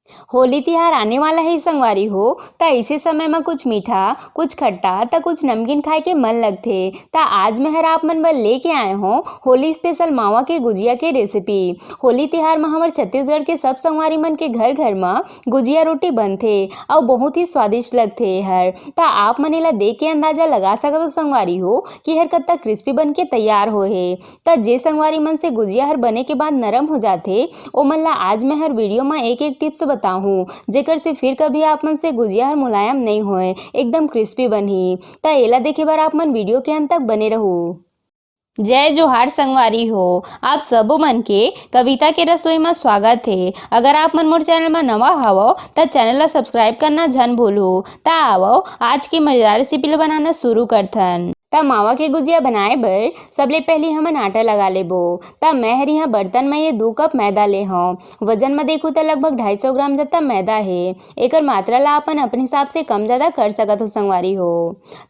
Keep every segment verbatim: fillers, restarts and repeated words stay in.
होली तिहार आने वाला हे संगवारी हो, त ऐसे समय म कुछ मीठा, कुछ खट्टा, त कुछ नमकीन खाए के मन लगथे। त आज मैं हर आप मन बर लेके आए हों होली स्पेशल मावा के गुजिया के रेसिपी। होली तिहार म हमर छत्तीसगढ़ के सब संगवारी मन के घर घर म गुजिया रोटी बनथे अउ बहुत ही स्वादिष्ट लगथे एहर। त आप मन एला देख के अंदाजा लगा सकत हो संगवारी हो कि एहर कतका क्रिस्पी बन के तैयार होए हे। त जे संगवारी मन से गुजिया हर बने के बाद नरम हो जाथे, ओमन ला आज मैं हर वीडियो म एक एक टिप्स बताहूँ, जेकर से फिर कभी आप मन से गुजिया हर मुलायम नइ होए, एकदम क्रिस्पी बनही। त एला देखे बर आप मन वीडियो के अंत तक बने रहू। जय जोहार संगवारी हो, आप सबो मन के कविता के रसोई म स्वागत हे। अगर आप मन मोर चैनल म नवा हवव, त चैनल ला सब्सक्राइब करना झन भूलहू। त आवव, आज के मजेदार रेसिपी ला बनाना शुरू करथन। त मावा के गुजिया बनाए बर सबले पहिली हमन आटा लगा लेबो। त मैं हर इहाँ बर्तन म ये दू कप मैदा ले हौं। वजन म देखहू त लगभग ढाई सौ ग्राम जतना मैदा हे। एकर मात्रा ला अपन अपन हिसाब से कम जादा कर सकत हो संगवारी हो।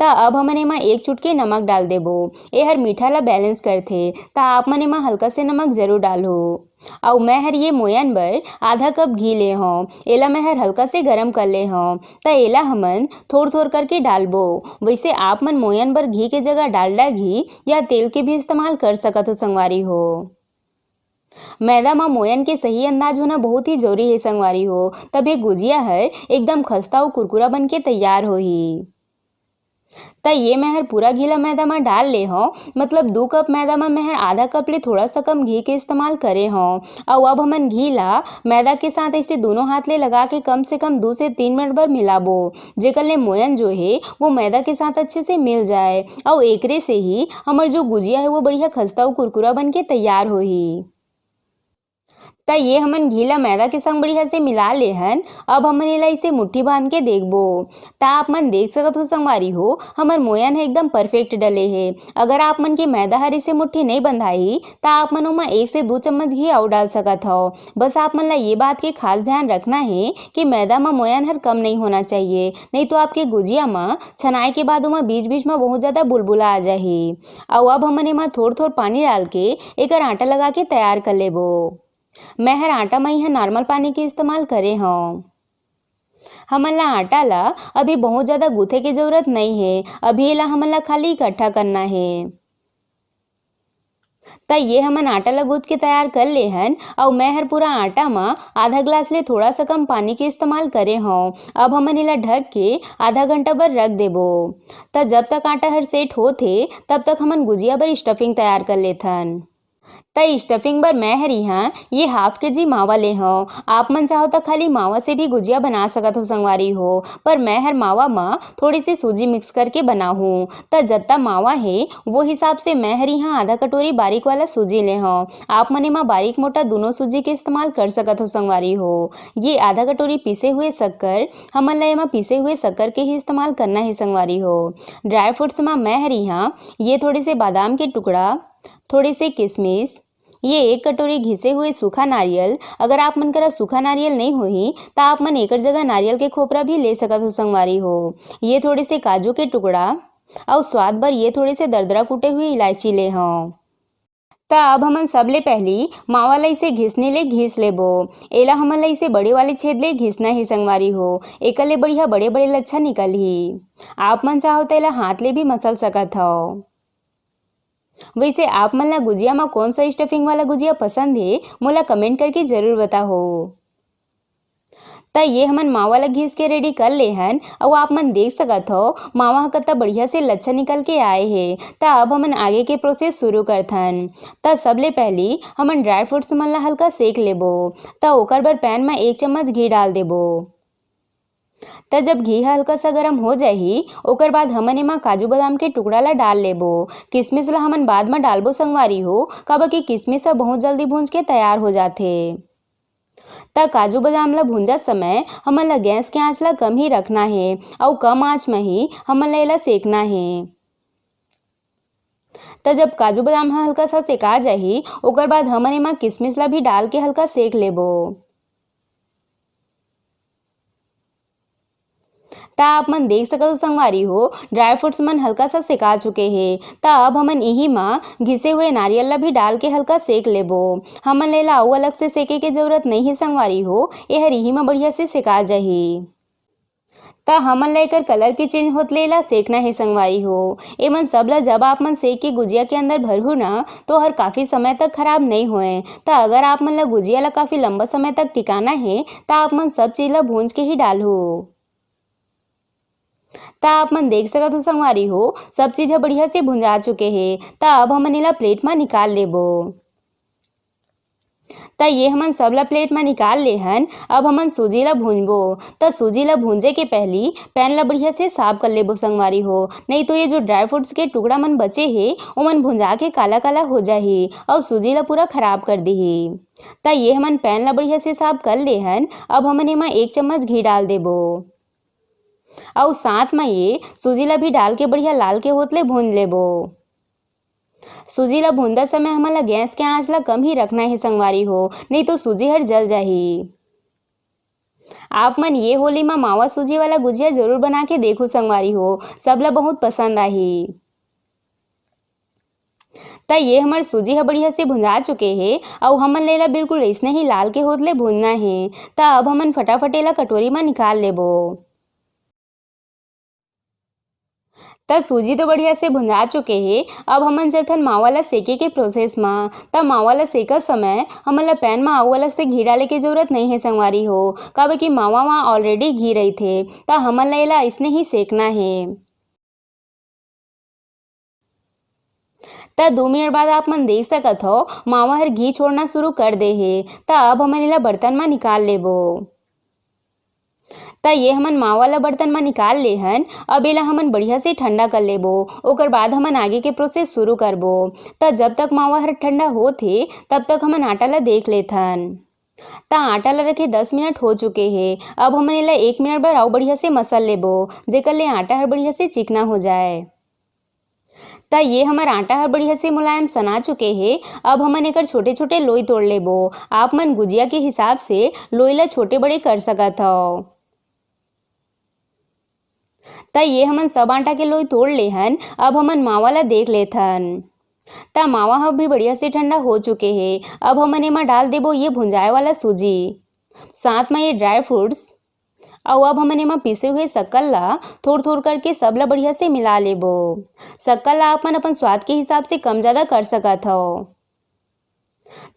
त अब हमन एमा एक चुटकी नमक डाल देबो। एहर मीठा ला बैलेंस करथे। त आप मन एमा हल्का से नमक जरूर डालहू। अउ मैं हर ये मोयन बर आधा कप घी ले हौं। एला मैं हर हल्का से गरम कर ले हौं। त एला हमन थोर थोर करके डालबो। वैसे आप मन मोयन बर घी के जगह डालडा घी या तेल के भी इस्तेमाल कर सकत हो संगवारी हो। मैदा म मोयन के सही अंदाज होना बहुत ही जरूरी हे संगवारी हो, तभे गुजिया हर एकदम खस्ता अउ कुरकुरा बन के तैयार होही। त ये मैं हर पूरा घी ला मैदा म डाल ले हौं, मतलब दू कप मैदा म मैं हर आधा कप ले थोड़ा सा कम घी के इस्तेमाल करे हौं। अउ अब हमन घी ला मैदा के साथ ऐसे दोनों हाथ ले लगा के कम से कम दू से तीन मिनट बर मिलाबो, जेकर ले मोयन जो हे वो मैदा के साथ अच्छे से मिल जाए। अउ एकरे से ही हमर जो गुजिया हे वो बढ़िया खस्ता अउ कुरकुरा बन के तैयार होही। त ये हमन घी ला मैदा के संग बढ़िया से मिला ले हन। अब हमन एला इसे मुट्ठी बांध के देखबो। त आप मन देख सकत हो संगवारी हो, हमर मोयन ह एकदम परफेक्ट डले हे। अगर आप मन के मैदा हर इसे मुट्ठी नइ बंधाही, त आप मन ओमा एक से दू चम्मच घी अउ डाल सकत हव। बस आप मन ला ये बात के खास ध्यान रखना हे कि मैदा म मोयन हर कम नइ होना चाहिए, नइ तो आपके गुजिया म छनाए के बाद ओमा बीच-बीच म बहुत ज्यादा बुलबुला आ जाही। अउ अब हमन एमा थोर-थोर पानी डाल के एकर आटा लगा के तैयार कर लेबो। मैं हर आटा म इहाँ नॉर्मल पानी के इस्तेमाल करे हौं। हमन ला आटा ला अभी बहुत ज्यादा गूंथे के जरूरत नइ हे, अभी एला हमन ला खाली इकट्ठा करना हे। त ये हमन आटा ला गूंथ के तैयार कर ले हन, अउ मैं हर पूरा आटा म आधा ग्लास ले थोड़ा सा कम पानी के इस्तेमाल करे हौं। अब हमन एला ढक के आधा घंटा बर रख देबो। त जब तक आटा हर सेट होत हे, तब तक हमन गुजिया बर स्टफिंग तैयार कर लेथन। त स्टफिंग बर मैं हर इहाँ ये हाफ केजी मावा ले हौं। आप मन चाहो त खाली मावा से भी गुजिया बना सकत हो संगवारी हो, पर मैं हर मावा म थोड़ी सी सूजी मिक्स करके बनाहूँ। त जत्ता मावा हे वो हिसाब से मैं हर इहाँ आधा कटोरी बारीक वाला सूजी ले हौं। आप मन एमा बारीक मोटा दूनों सूजी के इस्तेमाल कर सकत हो संगवारी हो। ये आधा कटोरी पीसे हुए शक्कर, हमन ला एमा पीसे हुए शक्कर के ही इस्तेमाल करना हे संगवारी हो। ड्राई फ्रूट्स म मैं हर इहाँ ये थोड़े से बादाम के टुकड़ा, थोड़े से किशमिश, ये एक कटोरी घिसे हुए सूखा नारियल, अगर आप मन करा सूखा नारियल नइ होही, त आप मन एकर जगह नारियल के खोपरा भी ले सकत हो संगवारी हो। ये थोड़े से काजू के टुकड़ा, अउ स्वाद बर ये थोड़े से दरदरा कूटे हुए इलायची ले हौं। त अब हमन सबले पहिली मावा ला इसे घिसनी ले घिस लेबो। एला हमन ला इसे बड़े वाले छेद ले घिसना हे संगवारी हो, एकर ले बढ़िया बड़े-बड़े लच्छा निकलही। आप मन चाहो त एला हाथ ले भी मसल सकत हव। वैसे आप मन ला गुजिया म कौन सा स्टफिंग वाला गुजिया पसंद हे, मोला कमेंट करके जरूर बताहो। त ये हमन मावा ला घिस के रेडी कर ले हन, अउ आप मन देख सकत हो मावा ह कतका बढ़िया से लच्छा निकल के आए हे। त अब हमन आगे के प्रोसेस शुरू करथन। त सबले पहली हमन ड्राई फ्रूट्स मन ला हल्का सेक लेबो। त ओकर बर पैन म एक चम्मच घी डाल देबो। त जब घी ह हल्का सा गरम हो जाही, ओकर बाद हमन एमा काजू बादाम के टुकड़ा ला डाल लेबो। किशमिश ला हमन बाद म डालबो संगवारी हो, काबर कि किशमिश ह बहुत जल्दी भूंज के तैयार हो जाथे। त काजू बादाम ला भूंजत समय हमन ला गैस के आंच ला कम ही रखना हे, अउ कम आंच म ही हमन ला एला सेकना हे। त जब काजू बादाम ह हल्का सा सेका जाही, ओकर बाद हमन एमा किशमिश ला भी डाल के हल्का सेक लेबो। त आप मन देख सकत हो संगवारी हो, ड्राई फ्रूट्स मन हल्का सा सेका चुके हे। त अब हमन इही म घिसे हुए नारियल ला भी डाल के हल्का सेक लेबो। हमन ला एला अउ अलग से सेके के जरूरत नइ हे संगवारी हो, एहर इही म बढ़िया से सेका जाही। त हमन ला एकर कलर के चेंज होत ले एला सेकना हे संगवारी हो। एमन सब ला जब आप मन सेक के गुजिया के अंदर भरहू ना, तो हर काफी समय तक खराब नइ होए। त अगर आप मन ला गुजिया ला काफी लंबा समय तक टिकाना हे, त आप मन सब चीज ला भूंज के ही डालहू। त आप मन देख सकत हो संगवारी हो, सब चीज ह बढ़िया से भुंजा चुके हे। त अब हमन एला प्लेट म निकाल लेबो। त ये हमन सब ला प्लेट म निकाल ले हन। अब हमन सूजी ला भूंजबो। त सूजी ला भूंजे के पहली पैन ला बढ़िया से साफ कर लेबो संगवारी हो, नहीं तो ये जो ड्राई फ्रूट्स के टुकड़ा मन बचे हे, ओमन भुंजा के काला काला हो जाही अउ सूजी ला पूरा खराब कर दिही। त ये हमन पैन ला बढ़िया से साफ कर ले हन। अब हमन एमा एक चम्मच घी डाल देबो अउ साथ म ये सूजी ला भी डाल के बढ़िया लाल के होत ले भूंज लेबो। सूजी ला भूंजत समय हमन ला गैस के आंच ला कम ही रखना हे संगवारी हो, नहीं तो सूजी हर जल जाही। आप मन ये होली म मावा सूजी वाला गुजिया जरूर बना के देखू संगवारी हो, सब ला बहुत पसंद आही। त ये हमर सूजी ह बढ़िया से भुंजा चुके हे अउ हमन ला एला बिल्कुल अइसने ही लाल के होत ले भूंजना हे। त अब हमन फटाफट एला कटोरी म निकाल लेबो। त सूजी तो बढ़िया से भुंजा चुके हे। अब हमन चलथन मावा ला सेके के प्रोसेस म। त मावा ला सेकत समय हमन ला पैन म अउ अलग से घी डाले के जरूरत नइ हे संगवारी हो, काबर कि मावा म ऑलरेडी घी रहिथे। त हमन ला एला अइसने ही सेकना हे। त दू मिनट बाद आप मन देख सकत हो, मावा हर घी छोड़ना शुरू कर दे हे। त अब हमन एला बर्तन म निकाल लेबो। त ये हमन मावा ला बर्तन म निकाल ले हन। अब एला हमन बढ़िया से ठंडा कर लेबो, ओकर बाद हमन आगे के प्रोसेस शुरू करबो। त जब तक मावा हर ठंडा होत हे, तब तक हमन आटा ला देख लेथन। त आटा ला रखे दस मिनट हो चुके हे। अब हमन एला एक मिनट बर अउ बढ़िया से मसल लेबो, जेकर ले आटा हर बढ़िया से चिकना हो जाए। त ये हमर आटा हर बढ़िया से मुलायम सना चुके हे। अब हमन एकर छोटे-छोटे लोई तोड़ लेबो। आप मन गुजिया के हिसाब से लोई ला छोटे-बड़े कर सकत हव। त ये हमन सब आटा के लोई तोड़ ले हन। अब हमन मावा ला देख लेथन। त मावा ह भी बढ़िया से ठंडा हो चुके हे। अब हमन एमा डाल देबो ये भुंजाए वाला सूजी, साथ म ये ड्राई फ्रूट्स, अउ अब हमन एमा पीसे हुए शक्कर ला थोर-थोर करके सब ला बढ़िया से मिला लेबो। शक्कर ला आप मन अपन स्वाद के हिसाब से कम ज्यादा कर सकत हव।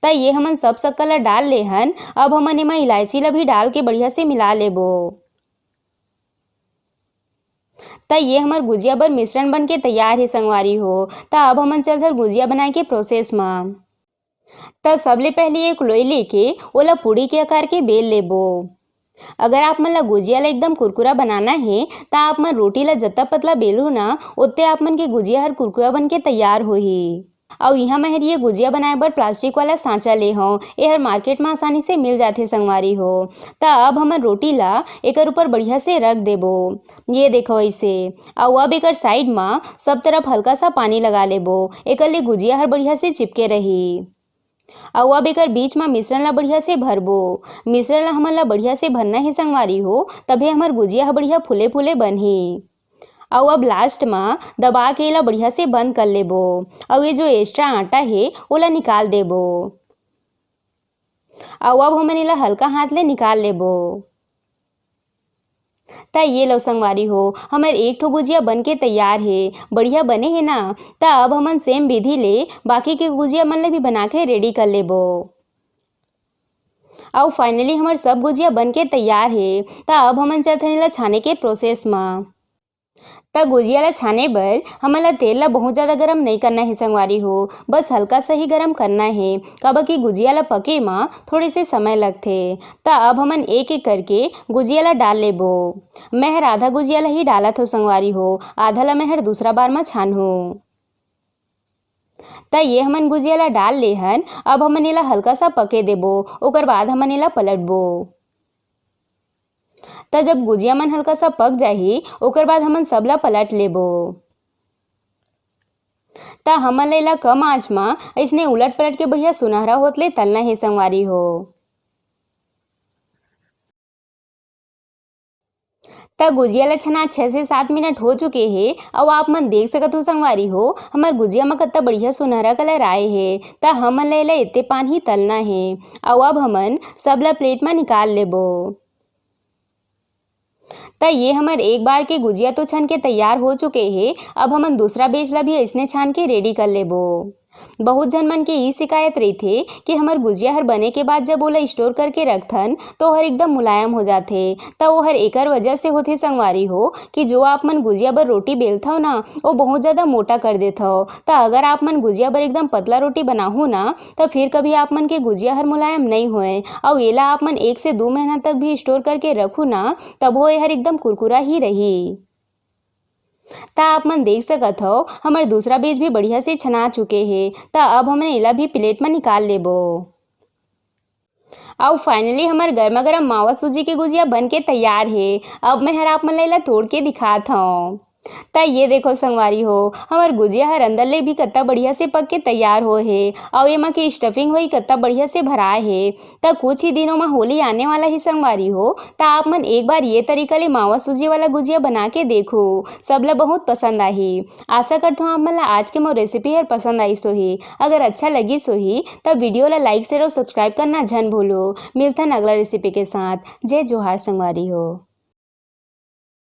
त ये हमन सब शक्कर ला डाल ले हन। अब हमन एमा इलायची ला भी डाल के बढ़िया से मिला लेबो। त ये हमर गुजिया बर मिश्रण बन के तैयार हे संगवारी हो। त अब हमन चलथन गुजिया बनाए के प्रोसेस म। त सबले पहले एक लोई लेके ओला पूड़ी के आकार के बेल लेबो। अगर आप मन ला गुजिया ला एकदम कुरकुरा बनाना हे, त आप मन रोटी ला जत्ता पतला बेलहू ना, ओत्ते आप मन के गुजिया हर कुरकुरा बन के तैयार होही। अउ इहाँ मैं हर ये गुजिया बनाए बर प्लास्टिक वाला सांचा ले हौं, एहर मार्केट म आसानी से मिल जाथे संगवारी हो। त अब हमन रोटी ला एकर ऊपर बढ़िया से रख देबो, ये देखो ऐसे। अउ अब एकर साइड म सब तरफ हल्का सा पानी लगा लेबो, एकर ले गुजिया हर बढ़िया से चिपके रही। अउ अब एकर बीच म मिश्रण ला बढ़िया से भरबो। मिश्रण ला हमन ला बढ़िया से भरना हे संगवारी हो, तभे हमर गुजिया ह बढ़िया फूले-फूले बनही। अउ अब लास्ट म दबा के एला बढ़िया से बंद कर लेबो। अउ ये जो एक्स्ट्रा आटा हे, ओला निकाल देबो। अउ अब हमन एला हल्का हाथ ले निकाल लेबो। त ये लो संगवारी हो, हमर एक ठो गुजिया बन के तैयार हे। बढ़िया बने हे ना? त अब हमन सेम विधि ले बाकी के गुजिया मन ल भी बना के रेडी कर लेबो। अउ फाइनली हमर सब गुजिया बन के तैयार हे। त अब हमन चलथन एला छाने के प्रोसेस म। त गुजिया ल छाने बर हमन ल तेल ल बहुत ज्यादा गरम नइ करना हे संगवारी हो, बस हल्का सा ही गरम करना हे, काबर कि गुजिया ल पके म थोड़े से समय लगथे। त अब हमन एक एक करके गुजिया ल डाल लेबो। मैं हर आधा गुजिया ल ही डालत हव संगवारी हो, आधा ल मैं हर दूसरा बार म छानहूँ। त ये हमन गुजिया ल डाल ले हन, अब हमन एला हल्का सा पके देबो, ओकर बाद हमन एला पलटबो। त जब गुजिया मन हल्का सा पक जाही, ओकर बाद हमन सब ला पलट लेबो। त हमन ला एला कम आंच म अइसने उलट पलट के बढ़िया सुनहरा होत ले तलना हे संगवारी हो। त गुजिया ल छना छह से सात मिनट हो चुके हे। अउ आप मन देख सकत हो संगवारी हो, हमर गुजिया म कत्ता बढ़िया सुनहरा कलर आए हे। त हमन ल एला एते पान ही तलना हे। अउ अब हमन सब ल प्लेट म निकाल लेबो। त ये हमर एक बार के गुजिया तो छन के तैयार हो चुके हे। अब हमन दूसरा बेच ला भी अइसने छान के रेडी कर लेबो। बहुत झन मन के ई शिकायत रहिथे कि हमर गुजिया हर बने के बाद जब ओला स्टोर करके रखथन, तो ओहर एकदम मुलायम हो जाथे। त ओहर एकर वजह से होथे संगवारी हो कि जो आप मन गुजिया बर रोटी बेलथव ना, वो बहुत ज़्यादा मोटा कर देथव। त अगर आप मन गुजिया बर एकदम पतला रोटी बनाहू ना, त फिर कभी आप मन के गुजिया हर मुलायम नइ होए। अउ एला आप मन एक से दू महीना तक भी स्टोर करके रखू ना, तभो एहर एकदम कुरकुरा ही रही। त आप मन देख सकत हव, हमर दूसरा बेच भी बढ़िया से छना चुके हे। त अब हमन एला भी प्लेट म निकाल लेबो। अउ फाइनली हमर गर्मा गर्म मावा सूजी के गुजिया बन के तैयार हे। अब मैं हर आप मन ला एला तोड़ के दिखात हव। त ये देखो संगवारी हो, हमर गुजिया हर अंदर ले भी कत्ता बढ़िया से पक के तैयार हो हे, अउ एमा के स्टफिंग होई कत्ता बढ़िया से भराए हे। त कुछ ही दिनों म होली आने वाला ही संगवारी हो, त आप मन एक बार ये तरीका ले मावा सूजी वाला गुजिया बना के देखो, सब ला बहुत पसंद आही। आशा करत हूँ आप मन ला आज के मोर रेसिपी हर पसंद आइस होही। अगर अच्छा लगिस होही, त वीडियो ला लाइक, शेयर अउ सब्सक्राइब करना झन भूलो। मिलथन अगला रेसिपी के साथ। जय जोहार संगवारी हो।